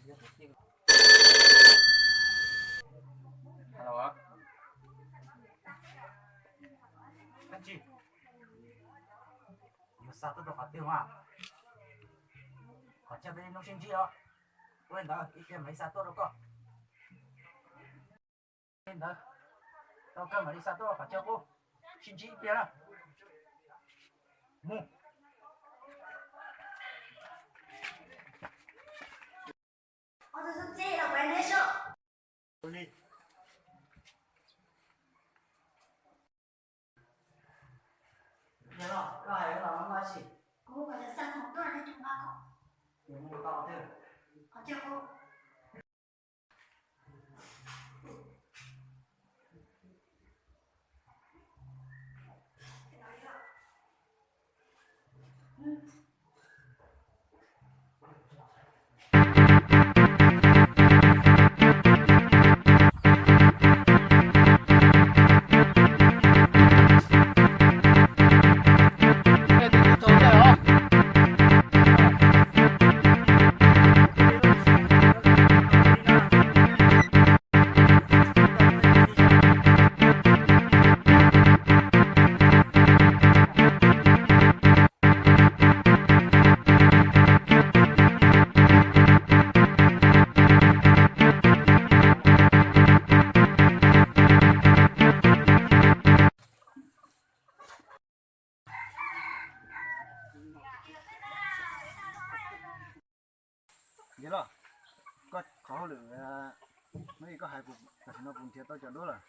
Alo, Ab Tsi, yuav xa tuaj rau qhov twg mas? Qhov chaw peb lub sib ntsib os. Ua li ntawd ib pliag mam li xa tuaj rau koj. Li ntawd, tau kawg mam li xa tuaj rau qhov chaw qub, sib ntsib ib pliag na. Mus. Yog los, koj hais los maj maj sim. Kuv kom lawv xa khoom tuaj rau cov ma kom. Kuv mus tau twg? Qhov chaw qub. Yog los, koj qhov hauj lwm, no koj hais kuv tam sim no kuv nrhiav tau cov duab lawm.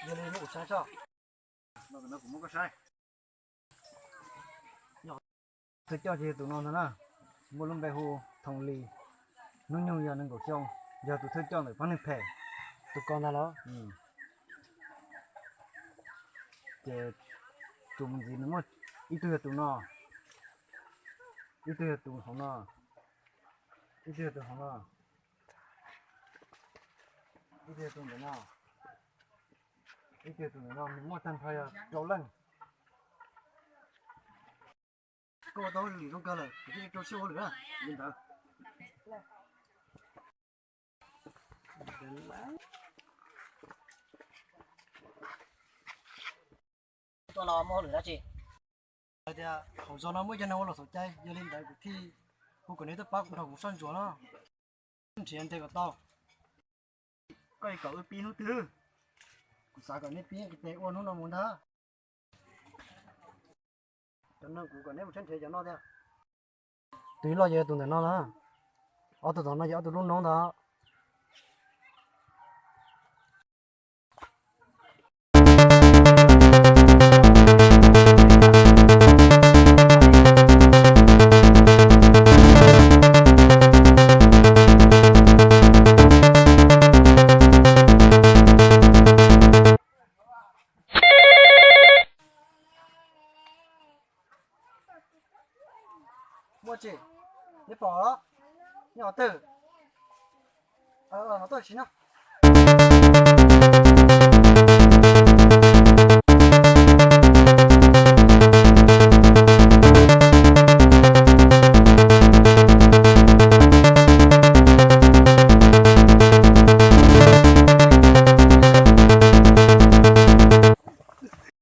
Yog li muab kuv saib tso. No kuv muab koj saib. Thawj coj ces yog tus no ntag na, muaj lub npe hu Thoom Lis, hnub nyoog yog nees nkaum xyoo, yog tus thawj coj ntawm pab neeg phem. Tus ko ntag los? Ces tus mus ntxiv nws muaj, ib tug yog tus no, ib tug yog tus hauv no, ib tug yog tus hauv no, ib tug yog tus ntawm no, ib tug yog tus ntawm no, nws muaj tag nrho yog rau leej. Koj ua tau hauj lwm zoo kawg lawm, kuv thiaj li rau siab ua hauj lwm na. Li ntawd. Tuaj no muaj hauj lwm dab tsi? Hais tias hauv zos no muaj ib co neeg ua luam xauv cai, yog li ntawd kuv thiaj hu kom neb tuaj pab kuv nrog kuv soj ntsuam no. Nrhiav ntes kom tau. Koj yuav kom wb pib hnub twg? Kuv xav kom neb pib nqis tes ua hnub no mus ntag. Cov neeg kuv kom neb mus tshawb nrhiav cov no tiag. Tus ib loj yog tus ntawm no na. Ob tug tom no yog ob tug lub noob ntag. Muaj tsi? Neb pom los? Nyob qhov twg? Los tuaj sim no.